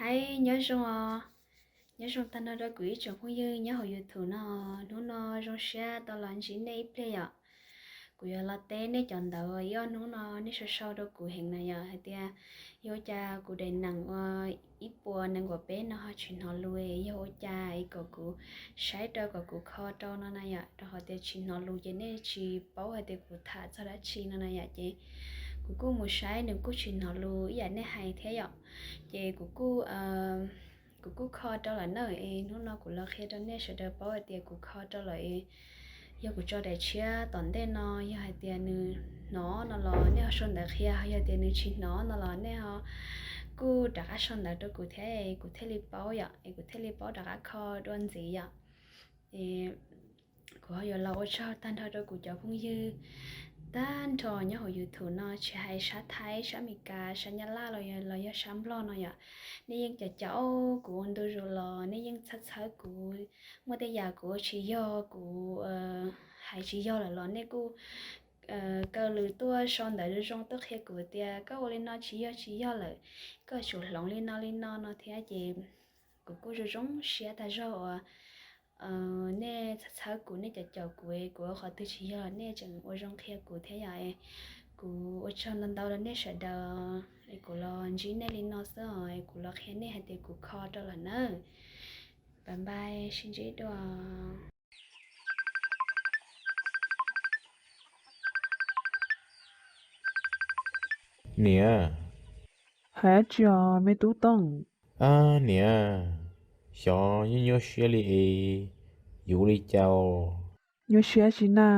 Aib, nyob zoo os, nyob zoo tag nrho rau kuv ib tsoom phooj ywg nyob hauv YouTube no. Hnub no zoo siab tau los ntsib nej ib pliag yom. Kuv yuav los teb nej cov ntawv ib ob hnub no nej sau sau rau kuv heev na yom, hais tias yog ua cas kuv daim neem ua ib puas nees nkaum peb no ho tsis hnov lus, yog ua cas es kom kuv saib rau kom kuv kho rau no na yom, rau qhov tias tsis hnov lus ces nej tsis paub hais tias kuv tham txog dab tsi no na yom. Ces kuv kuj mus saib nws kuj tsis hnov lus ib yam nej hais thiab yom. Ces kuv kuj, kuv kuj kho rau lawm na, es hnub no kuv los qhia rau nej sawv daws paub hais tias kuv kho rau lawm es yog kuv tso daim tshiab tom ntej no yog hais tias nws hnov no los nej ho sau ntawv qhia, yog tias nws tsis hnov no los nej ho kuj rov qab sau ntawv rau kuv thiab es kuv thiaj li paub yom, es kuv thiaj li paub rov qab kho dua ntxiv yom. Es kuv ho yuav los ua tsaug tag nrho rau kuv cov phooj ywg tag nrho nyob hauv YouTube no, tsis hais sab Thaib, sab Amelikas, sab Nyab Laj los yog, los yog sab Nplog no yom. Nej yeej caum caum kuv ua ntu zus los nej yeej txhawb txhawb kuv, muaj tej yam kuv ua tsis yog, kuv hais tsis yog lawm los nej kuj kaw lus tuaj sau ntawv zoo zoo tuaj qhia kuv tias koj ua li no tsis yog tsis yog lawm, koj tsum hloov li no li no no thiab. Ces kuv kuj zoo zoo siab tag zog uas nej txhawb txhawb kuv, nej caum caum kuv, kuv ua qhov twg tsis yog los nej tseem ua zoo qhia kuv thiab yom. Kuv ua tsaug ntau ntau rau nej sawv daws, es kuv los ntsib nej li no xwb os, es kuv los qhia nej hais tias kuv kho rau lawm nawb. Bye bye, sib ntsib dua. Niam. Hais dab tsi os me tub Tooj? Ab niam, xyov nyuaj nyuaj siab li es yuav ua li cas os? Nyuaj siab tsi na?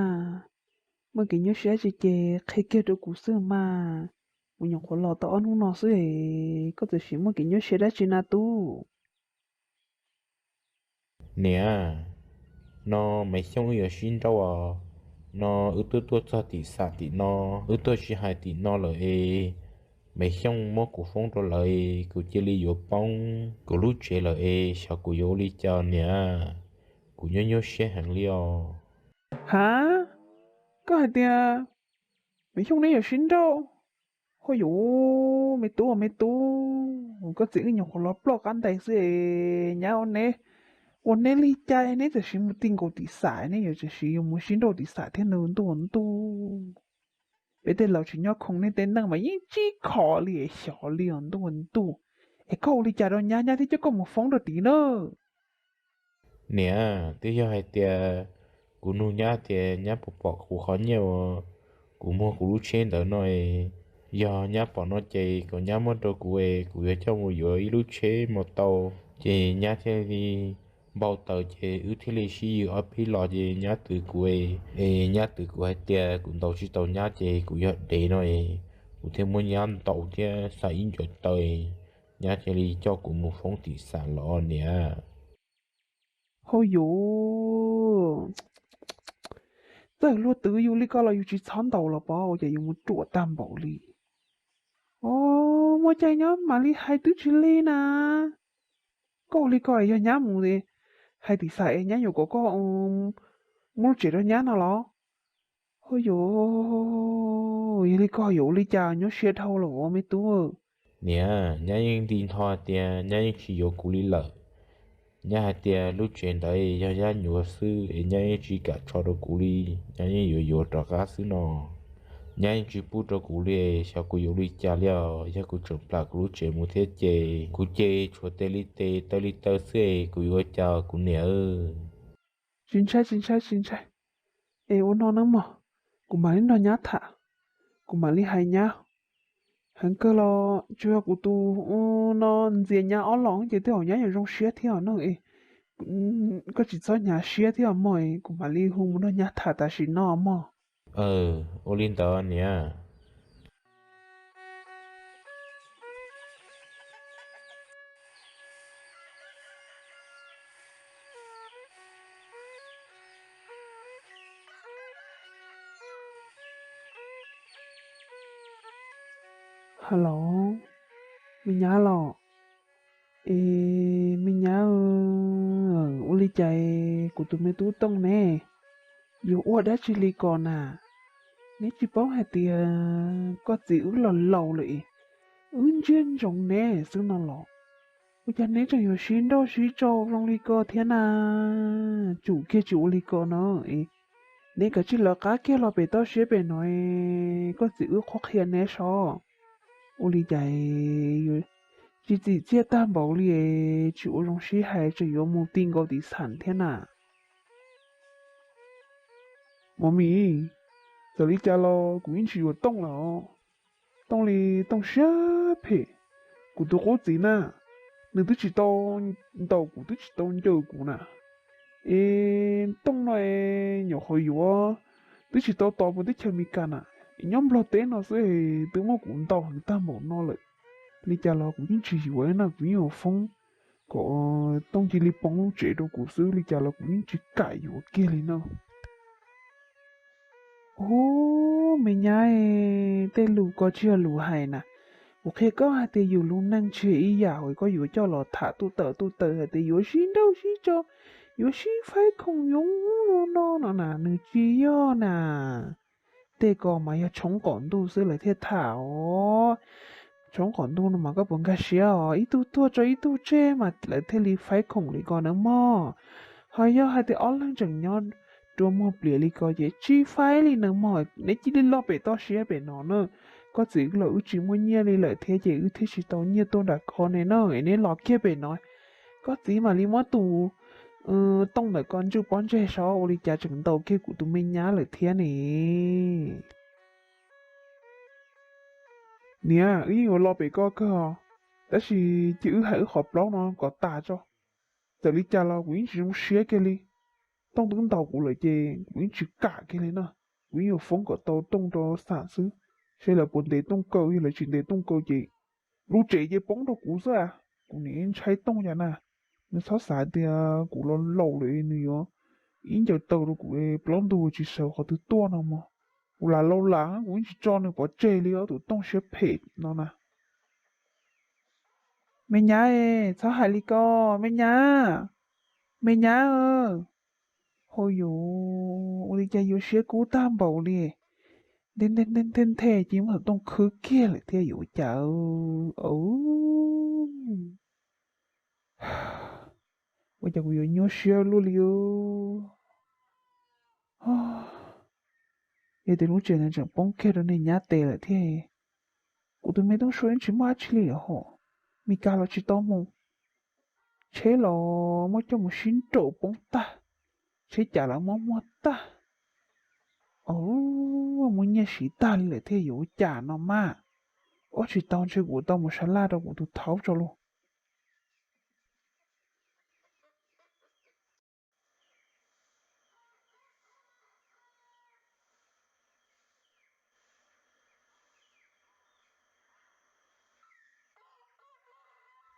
Muaj kev nyuaj siab tsi ces qhia kiag rau kuv xwb mas. Kuv nyuam qhuav los tau ob hnub no xwb es koj txawm sim muaj kev nyuaj siab dab tsi na tub? Niam, no Maiv Xyooj wb yuav sib nrauj os. No wb twb tuaj txog tim xam tim no, wb tuaj sib hais tim no lawm es Maiv Xyooj muab kuv foob rau lawv es kuv cia li yuav poob kuv lub tsev lawm es xyov kuv yuav ua li cas niam. Kuv nyuaj nyuaj siab heev li os. Ha, koj hais tias Maiv Xyooj neb yuav sib nrauj? Huaj yuav, me tub me tub, koj txiv wb nyuam qhuav los ploj qab ntais xwb es nyab ua neb, ua neb li cas neb txawm sim mus ti nkaus tim xam, neb yuav txawm sim yuav mus sib nrauj tim xam thiab ntuj ntuj. Peb tej laus tsis nyob khoom nej tej neej mas yeej tsib kho li es xyov li os ntuj ntuj. Es koj ua li cas rau nyab, nyab thiaj coj koj mus foob rau tid na? Niam, twb yog hais tias kuv nug nyab tias nyab puas pom kuv qhov nyiaj uas kuv muag kuv lub tsheb ntawd no es, yog nyab pom no ces kom nyab muab rau kuv es kuv yuav coj mus yuav ib lub tsheb mus tau. Ces nyab thiaj li npau taws ces wb thiaj li sib yws ob peb los ces nyab twv kuv es, es nyab twv kuv hais tias kuv ntaus tsis tau nyab ces kuv yog dev no es, kuv thiaj muab nyab ntaus thiab xa ib ncuav taw es nyab thiaj li coj kuv mus foob tim xam los niam. Hauj yus, txawm luag twv yus li ko los yus tsis txhob ntaus los pov, ua cas yus mus ruam tag npaum li. Os, muaj caij nyob mam li hais twb tsis lig na. Koj ua li ko yog nyab mus hais tim xam es nyab yuav kom koj muab lub tsev rau nyab no los? Hauj yus, yog li ko yuav ua li cas, nyuaj siab dhau lawm me tub. Niam, nyab yeej nti ntho tias nyab yeej tsis yuav kuv li lawm. Nyab hais tias lub tsev ntawd yog nyab nyuam xwb es nyab yeej tsis kam tso rau kuv li, nyab yeej yuav yuav rov qab xwb no. Nyab yeej tsis pub rau kuv li, xyov kuv yuav ua li cas li os, yog kuv tseem plam kuv lub tsev mus thiab ces kuv ces tshuav tes li tes taw li taw xwb es kuv yuav ua cas kuv niam. Tsis ntshai, tsis ntshai, tsis ntshai. Es ua no nawb mog, kuv mam li nrog nyab tham, kuv mam li hais nyab. Heev kawg los tsuas yog kuv tus no ntxias nyab ob los ces tej zaum nyab yuav zoo siab thiab os no. Koj tsis txhob hnyav siab thiab os mog, kuv mam li hu mus nrog nyab tham tam sim no mog. Ua li ntawd niam. Hello, me nyab los? Es me nyab, ua li cas kuv tus me tub Tooj ne, yuav ua dab tsi li ko na? Neb tsis paub hais tias koj txiv wb los laus lawm es wb ntsiag ntsoov neb xwb no los? Ua cas neb tseem yuav sib nrauj sib tso zoo li ko thiab na? Tsum kiag tsis ua li ko no, neb kav tsij lawv qab kiag los pem toj siab pem no, koj txiv wb qhuab qhia neb seb. Ua li cas tsis txim txiaj tag npaum li, tsis ua zoo sib hais tseem yuav mus ti nkaus tim xam thiab na. Mos Mis, txawm li cas los kuv yeej tsis yuav Tooj lawm. Tooj li Tooj siab phem, kuv tus qub txiv na, nws twb tsis tau ntaus kuv, twb tsis tau ncaws kuv na. Es Tooj no es nyuam qhuav yuav, twb tsis tau tos puas teb chaws Amelikas na, es nyob Nplog teb no xwb twb muab kuv ntaus heev tag npaum no lawm. Li cas los kuv yeej tsis yuav na, kuv yeej yuav foob kom Tooj cia li poob lub tsev rau kuv xwb, li cas los kuv yeej tsis kam yuav kiag li na. Ub, me nyab, tej lus ko tsis yog lus hais na. Kuv qhia koj hais tias yus lub neej tsis yog ib yam uas koj yuav coj los tham tuj tawm tuj tawm hais tias yuav sib nrauj sib tso, yuav sib faib khoom, yuav ub yuav no no na, nws tsis yog na. Tej ko mas yog tshoob qaum ntuj xwb lawv thiaj tham os. Tshoob qaum ntuj no mas koj puas nkag siab os, ib tug tuag tso ib tug tseg mas lawv thiaj li faib khoom li ko na mog. Ho yog hais tias ob leeg tseem nyob rua muag plias li ko ces tsis faib li na mog. Neb cia li los pem toj siab pem no na. Koj txiv los wb tsis muaj nyiaj li lawm thiab ces wb thiaj tsis tau nyiaj tuaj nram ko ne na, neb los kiag pem no. Koj txiv mam li muab tus Tooj ntawm ko ntswj pob ntseg saib ua li cas tseem ntaus kiag kuv tus me nyab lawm thiab ne. Niam, wb yeej yuav los pem koj kawg os, tab sis cia wb hais wb qhov plaub no kom tas tso. Txawm li cas los kuv yeej tsis zoo siab kiag li. Tooj twb ntaus kuv lawm ces kuv yeej tsis kam kiag li na. Kuv yeej yuav foob kom tau Tooj rau xam xwb, seb lawv puas ntes Tooj kaw, yog lawv tsis ntes Tooj kaw ces lub tsev ces poob rau kuv xwb a. Kuv nim ntshai Tooj cas na, nws txhob xav tias kuv laus laus lawm nws yuav ib ncaws taw rau kuv plaub ntug tsis sawv qhov twg tuaj no mog. Kuv lam laus lam kuv yeej tsis tso nws pov tseg li os, tus Tooj siab phem no na. Me nyab, txhob hais li ko, me nyab, me nyab. Hauj yus, ua li cas yuav siab kub tag npaum li, nthe nthe nthe nthe ces muab tus Tooj khwb kiag lawm thiab yuav ua cas. Ua cas kuv yuav nyuaj siab luaj li. Yog tias lub tsev no tseem poob kiag rau niag nyab tes lawm thiab, kuv tus me tub suav yeej tsis muaj dab tsi li hos. Mes kas los tsis tau mus, tsheb los muab coj mus sib nraum poob tag, tsheb cav los muab muag tag. Muab nyiaj siv tag li lawm thiab yuav ua cas no mas. Ua tsis tau ntshe kuv tau mus sab laj rau kuv tus thaub tso lauj.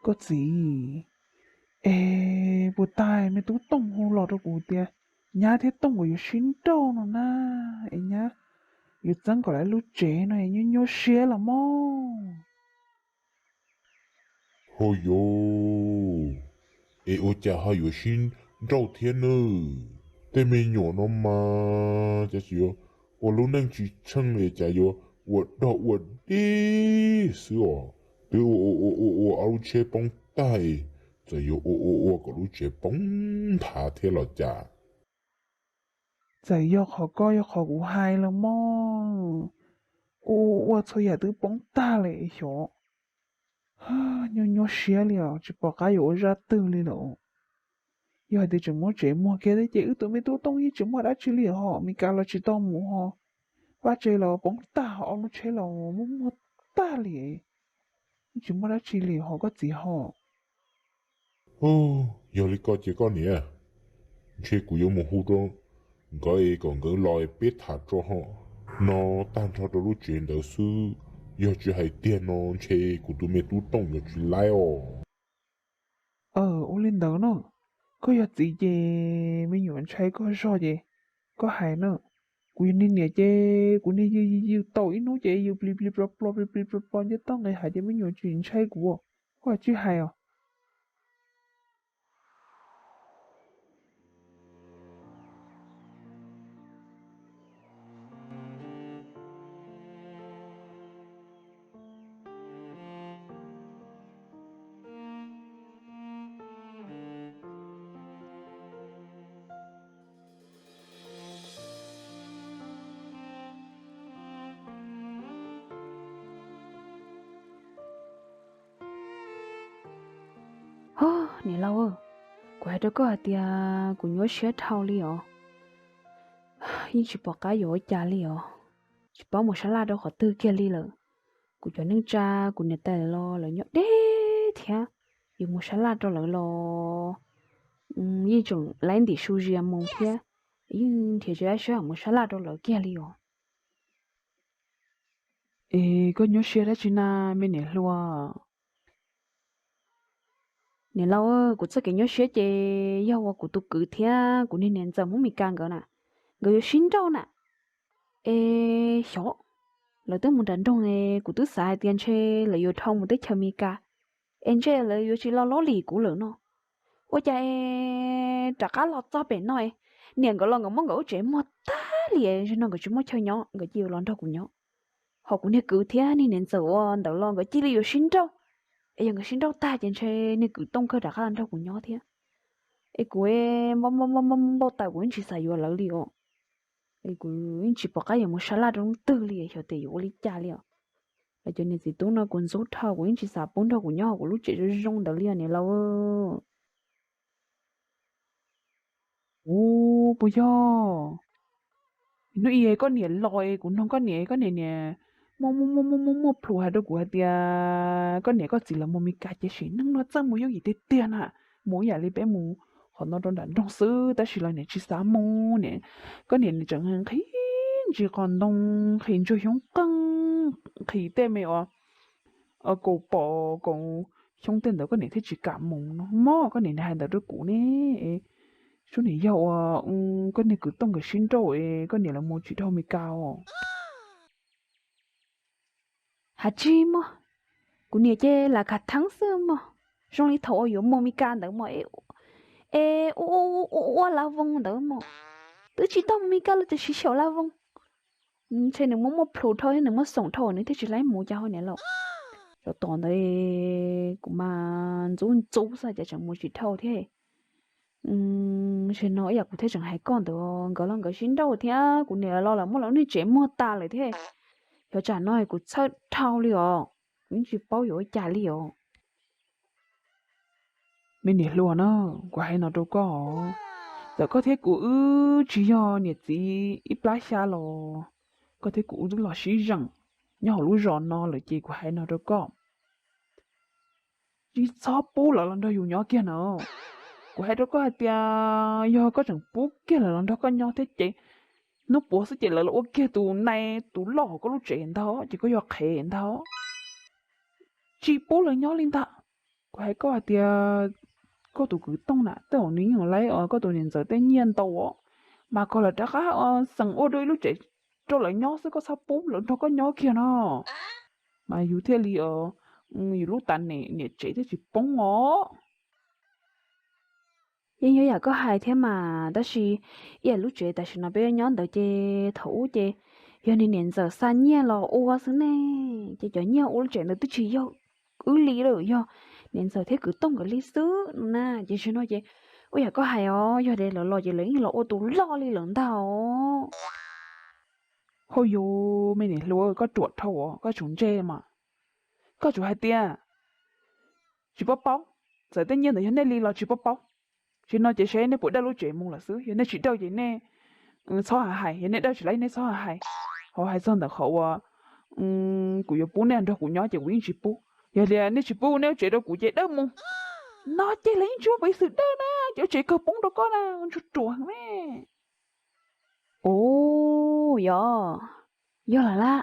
Koj txiv, es puas tas me tub Tooj hu los rau kuv tias nyab thiab Tooj nkawd yuav sib nrauj no na, es nyab yuav txeeb kom lawv lub tsev no es nyuaj nyuaj siab los mog. Ho yus, es ua cas ho yuav sib nrauj thiab nawb? Tej me nyuam no mas cas tsis yuav ua lub neej tsis tsheej li, cas yuav ua dog ua dig xwb os. Twb ua ua ua ua ua ob lub tsheb poob tag, txawm yuav ua ua ua kom lub tsev poob nthav thiab los cas. Txawm yog qhov koj yog qhov kuv hais los mog, ua ua ua txhua yam twb poob tag li xyov. Nyuaj nyuaj siab li os, tsis pom qab yuav ua zaj twg li lawm. Yog hais tias tseem muab tsev muag kiag thiab ces wb tus me tub Tooj yeej tsis muaj dab tsi li hos, Mes Kas los tsis tau mus hos, vaj tsev los poob tag, ob lub tsheb los muab muag tag li, yeej tsis muaj dab tsi li hos koj txiv hos. Yog li ko ces koj niam, ntshe kuv yuav mus hu rau nkawd es kom nkawd los peb tham tso hos. No tag nrho rau lub tsev ntawd xwb, yog tsis hais tiag no ntshe kuv tus me tub Tooj yuav tsis laib os. Ua li ntawd na, koj yog txiv ces me nyuam ntshai koj zog ces koj hais na. Kuv yog niag niam ces kuv niag yws yws tau ib hnub ces yws plis plis plo plo plis plis plo plo nce toj nqis hav ces me nyuam tsis ntshai kuv. Koj tsis hais os. Niam laus, kuv hais rau koj hais tias kuv nyuaj siab dhau li os. Yeej tsis pom qab yuav ua cas li os. Tsis paub mus sab laj rau qhov twg kiag li lawm. Kuv cov neej tsa, kuv niam tais los lawv nyob deb thiab, yuav mus sab laj rau lawv los yeej tseem laib ntim su zias mus thiab, yeej nrhiav tsis laib siab mus sab laj rau lawv kiag li os. Es koj nyuaj siab dab tsi na, me niam hluas? Niam laus, kuv txoj kev nyuaj siab ces yog uas kuv tus kwv thiab kuv niag niam ntxawm Hmoob Mes Kas nkawd na, nkawd yuav sib nrauj na. Es xyov, lawv twb mus nram nroog, kuv twb xav hais tias ntshe lawv yuav dhau mus teb chaws Mes Kas, es ntshe lawv yuav tsis los lob lim kuv lawm no. Ua cas es rov qab los txog pem no, niam nkawd los nkawd muab nkawd lub tsev muag tag li, zaum no nkawd tsis muaj chaw nyob, nkawd cia li los nrog kuv nyob. Ho kuv niag kwv thiab niag niam ntxawm uas ntawd los nkawd cia li yuav sib nrauj. Es yog nkawd sib nrauj tag ces ntshe niag kwv Tooj kawg rov qab los nrog kuv nyob thiab. Es kuv npau taws, kuv yeej tsis xav yuav lawv li os. Es kuv yeej tsis pom qab yuav mus sab laj rau leej twg li, xyov tias yuav ua li cas li os. Lawv cov niam txiv tub no kuv ntxub dhau, kuv yeej tsis xav pub nrog kuv nyob hauv kuv lub tsev zoo zoo ntawd li os niam laus. Ub, puas yog? Hnub ib koj niam los es kuv noog koj niam, koj niam niam muaj muaj muaj muaj muaj plhus hais rau kuv hais tias koj niam koj txiv lawv mus Mes Kas ces sim neej no txawj mus yooj yim tiag tiag na, mus ib yam li peb mus qhov no rau nram nroog xwb, tab sis los niam tsis xav mus niam. Koj niam tseem nqhis ntsis qos ntoo, nqhis ntsuag xyoob qeej, nqhis tej me uas kaus pom kaus xyoob tej ntawd koj niam thiaj tsis kam mus no mog. Koj niam hais ntawd rau kuv ne. Suab niam yog uas koj niag kwv Tooj nkawd sib nrauj es koj niam lawv mus tsis dhau Mes Kas os. Has tsis mog, kuv niam ces lam khav theeb xwb mog, zoo li thaum uas yuav mus Mes Kas ntawd mog, es ua ua laj voos ntawd mog, twb tsis tau mus Mes Kas los tiam sis xyaum laj voos. Ntshe nws muaj muaj plhus dhau thiab nws muaj xoom dhau nws thiaj tsis laib mus cas ho niam laus. Cov tom ntawd kuv mas ntxub ntxub xwb cas tseem mus tsis dhau thiab. Zaum no ib yam kuv thiaj tseem hais koj ntawd, nkawd los nkawd sib nrauj thiab kuv niam los lawv muab lawv niag tsev muag tas lawm thiab. Xyov tsam no kuv txhawj dhau li os, kuv yeej tsis paub yuav ua cas li os. Me niam hluas na, kuv hais no rau koj, txawm koj thiab kuv wb tsis yog niam txiv ib plab xya los koj thiab kuv wb twb los sib zeem nyob hauv lub zos no lawm ces kuv hais no rau koj, tsis txhob pub lawv los nrog yus nyob kiag na. Kuv hais rau koj hais tias yog koj tseem pub kiag lawv los nrog koj nyob thiab ces hnub puav xwb ces lawv los ua kiag tus nai tus loj hauv koj lub tsev ntag ces koj yuav qhev ntag. Tsis pub lawv nyob li ntag. Kuv hais koj hais tias koj tus kwv Tooj na tej zaum nws yeej laib koj tus niam ntxawm tej nyiaj ntau os, mas kom lawv rov qab xeem ua dua ib lub tsev rau lawv nyob xwb, koj txhob pub lawv nrog koj nyob kiag no. Mas yus thiaj li, yus lub tas niam tsev thiaj tsis poob os. Yeej yog yam koj hais thiab mas, tab sis ib yam lub tsev tam sim no peb nyob ntawd ces thaum ub ces yog niag niam ntxawm xa nyiaj los ua xwb ne, ces cov nyiaj ua lub tsev ntawd twb tsis yog wb li lawm, yog niam ntxawm thiab kwv Tooj nkawd li xwb no na. Ces zaum no ces ua yam koj hais os, yog tias lawv los ces lawv yeej los ua tus loj li lawm ntag os. Hauj yus me niam hluas, koj ruam dhau os, koj tsum ntse mas. Koj tsum hais tias tsis paub paub, txawm tej nyiaj ntawd yog nej li los tsis paub paub. Zaum no ces seb nej puas dawj lub tsev mus lawm xwb, yog nej tsis dawj ces nej txhob hais, yog nej dawj tsis laib nej txhob hais. Ho hais txog ntawm qhov uas kuv yuav pub nej nrog kuv nyob ces kuv yeej tsis pub. Yog tias nej tsis pub nej lub tsev rau kuv ces dawj mus no ces lawv yeej tsis muaj peev xwm dawj na, ces lub tsev kawg poob rau koj na, ntsuag ruam me. Ub, yog, yog lawm laj.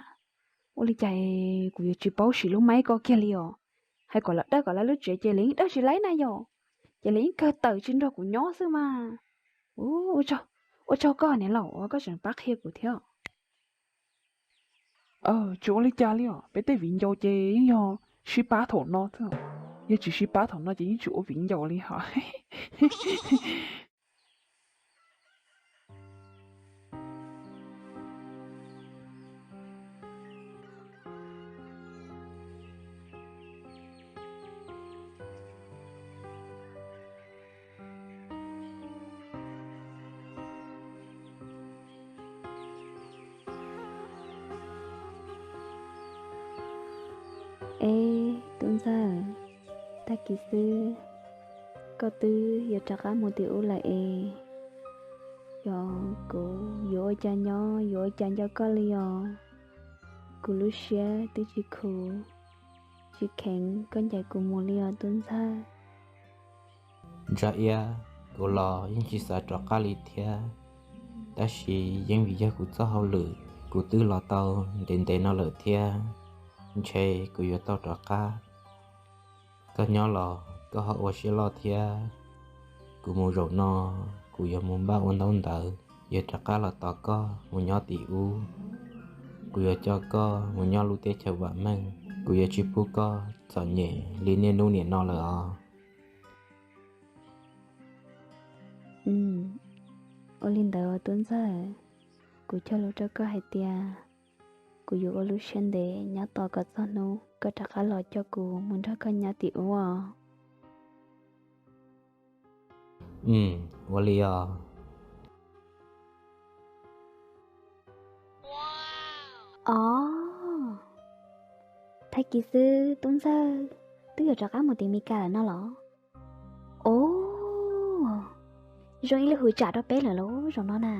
Ua li cas kuv yuav tsis paub siv lub maib koj kiag li os. Hais kom lawv dawj kom lawv lub tsev ces lawv yeej dawj tsis laib na yom. Ces lawv yeej kawg tawm tsis nrog kuv nyob xwb mas. Ua tsaug koj niam laus uas koj tseem pab qhia kuv thiab. Tsis ua li cas li os, peb tej viv ncaus ces yeej yog sib pab thaum no xwb. Yog tsis sib pab thaum no ces yeej tsis ua viv ncaus li hos. Eb, tub ntxawg, tag kis xwb Koj twb yuav rov qab mus tim ub lawm es, yog kuv yuav ua cas nyob, yuav ua cas nco koj li os? Kuv lub siab twb tsis khuv, tsis kheev koj ncaim kuv mus li os tub ntxawg. Ntsa Iab, kuv los yeej tsis xav rov qab li thiab, tab sis yeej vim yog kuv txoj hauj lwm, kuv twb los tau ntev ntev no lawm thiab, ntshe kuv yuav tau rov qab. Koj nyob los koj ho ua siab loj thiab. Kuv mus zaum no, kuv yuav mus npaj ua ntaub ntawv, yuav rov qab los tos koj mus nyob tim ub. Kuv yuav coj koj mus nyob lub teb chaws vam meej, kuv yuav tsis pub koj txom nyem li niaj hnub niam no lawm os. Ua li ntawd tub ntxawg, kuv cog lus rau koj hais tias kuv yuav ua lub siab ntev nyob tos kom txog hnub koj rov qab los coj kuv mus nrog koj nyob tim ub os. Ua li os. Os, tag kis xwb tub ntxawg twb yuav rov qab mus tim Mes Kas lawm no los? Os, zoo ib lub hwv tsam rau peb lawm lauj zaum no na.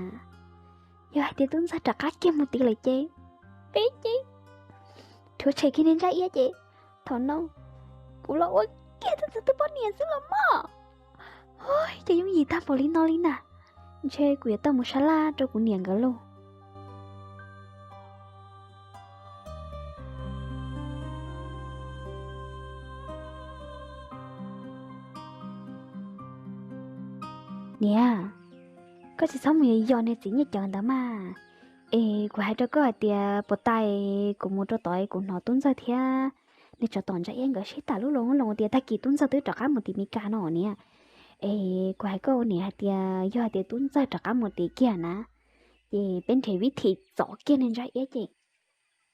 Yog hais tias tub ntxawg rov qab kiag mus tid lawm ces peb ces rhuav tshem kiag niag Ntsaj Iab ces thaum no kuv los ua kiag tub ntxawg tus poj niam xwb los mas. Ces yooj yim tag npaum li no li na, ntshe kuv yuav tau mus sab laj rau kuv niam nkawd lauj. Niam, koj tsis txhob mus yos yos niag txiv Nyiaj Cawv ntawd mas. Es kuv hais rau koj hais tias puas tas kuv mus rau tod kuv hnov tub ntxawg thiab niag tsov tom Ntsaj Iab nkawd sib tham lub loo loo tias tag kis tub ntxawg twb rov qab mus tim Mes Kas no niam. Es kuv hais koj ua niam hais tias yog hais tias tub ntxawg rov qab mus tim kiag na, ces peb nrhiav vib thim txov kiag niag Ntsaj Iab ces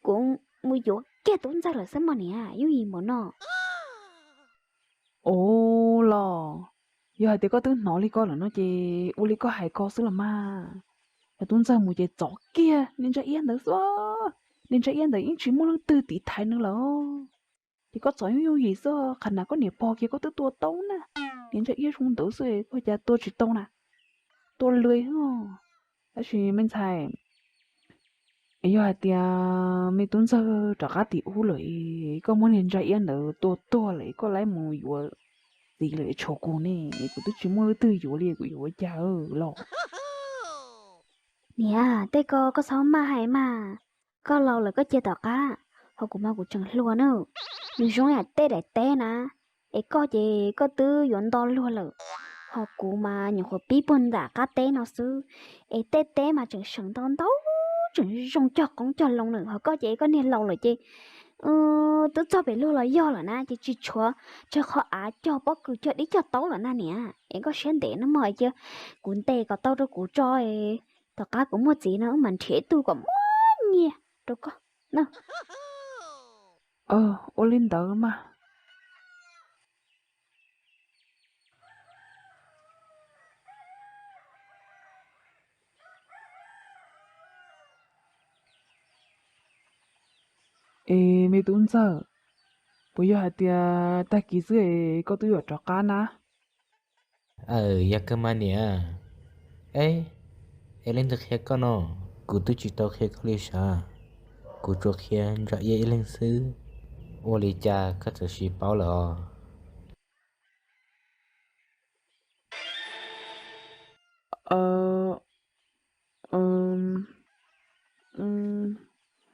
kuv mus yuav kiag tub ntxawg lawm xwb mog niam, yooj yim npaum no. Ua los, yog hais tias koj twb hnov li ko lawm no ces ua li koj hais ko xwb los mas. Yog tub ntxawg mus ces txov kiag niag Ntsaj Iab ntawd xwb, niag Ntsaj Iab ntawd yeej tsis muaj leej twg tiv thaiv nws lawm. Ces koj txov yooj yooj yim xwb, qhov na koj niam pog kiag koj twb tua tau na, niag Ntsaj Iab zoo ntawd xwb koj cas tua tsis tau na, tua lawm. Tab sis me ntxhais, yog hais tias me tub ntxawg rov qab tim ub lawm, koj muab niag Ntsaj Iab ntawd tua tuag lawm koj laib mus yuav txiv lawm tshuav kuv ne, kuv twb tsis muaj leej twg yuav li kuv yuav ua cas los? Niam, tej ko koj txhob maj hais mas, koj laus lawm koj cia tom qab, ho kuv mas kuv tseem hluas na. Nws zoo yam tej daim teb na, es koj ces koj twb yuav nto luag lawm, ho kuv mas nyuam qhuav pib puag nram qab teb no xwb, es tej teb mas tseem seem ntau ntau, tseem zoo cog qoob cog loo lawm, ho koj ces koj niag laus lawm ces twb txog pem luag los yog lawm na, ces tsis tshuav tsawg qhov av cog pob kws cog dib cog taub lawm na niam. Es koj siab ntev no mog, cia kuv ntes kom tau rau kuv tso, tom qab kuv muaj txiv no wb mam nrhiav ib tug kom muaj nyiaj rau koj na. Ua li ntawd mas. Es me tub ntxawg, puas yog hais tias tag kis xwb es koj twb yuav rov qab na? Aw, yog kawg mas niam. Eb, es leej twg qhia koj no? Kuv twb tsis tau qhia koj li sav, kuv tsuas qhia Ntsa Iab ib leeg xwb. Ua li cas koj txawm sis paub lawm os?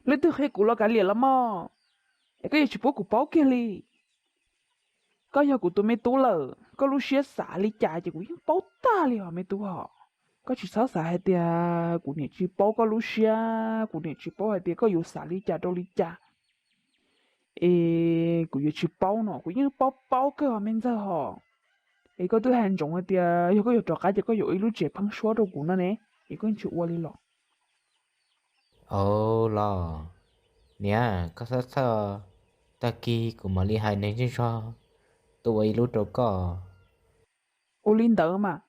Leej twg qhia kuv los kav liam los mog, es koj yuav tsis pub kuv paub kiag li. Koj yog kuv tus me tub lawm, koj lub siab xav li cas ces kuv yeej paub tag li os me tub os. Koj tsis txhob xav hais tias kuv niam tsis paub koj lub siab, kuv niam tsis paub hais tias koj yuav xav li cas rau li cas. Es kuv yuav tsis paub no, kuv yeej paub paub kawg os me ntxawg hos. Es koj twb hais ntsoov hais tias yog koj yuav rov qab ces koj yuav ua ib lub tsev pheeb suab rau kuv no ne, es koj yeej tsis ua li los? Au los, niam, koj txhob txhawj, tag kis kuv mam li hais neeg zej zog tuaj ua ib lub rau koj. Ua li ntawd mas,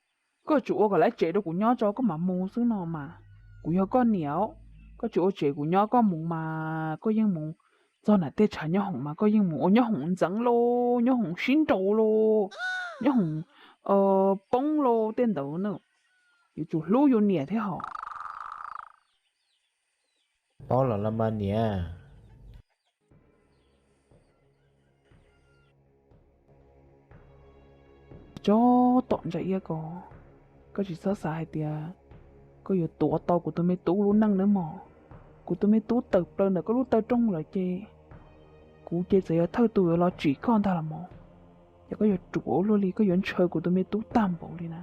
koj tsuas ua kom lawv tsev rau kuv nyob tso koj mam mus xwb no mas. Kuv yog koj niam, koj tsis ua tsev kuv nyob koj mus mas koj yeej mus txog nram tej tshav nyob hoom mas koj yeej mus ua nyob hoom ntxeev lauj, nyob hoom sib nraus lauj, nyob hoom Poob lauj tej ntawd na, yuav tsum hlub yus niam thiab hos. Paub los los mas niam. Tsob tom ntsa iab ko, koj tsis txhob xav hais tias koj yuav tuav tau kuv tus me tub lub neej nawb mog. Kuv tus me tub tawm plaws ntawm koj lub taw rooj lawm ces kuv ces txawm yog thawj tus yuav los tsim koj ntag los mog. Yog koj yuav ruam ua luaj li koj yuav ntshaw kuv tus me tub tag npaum li na.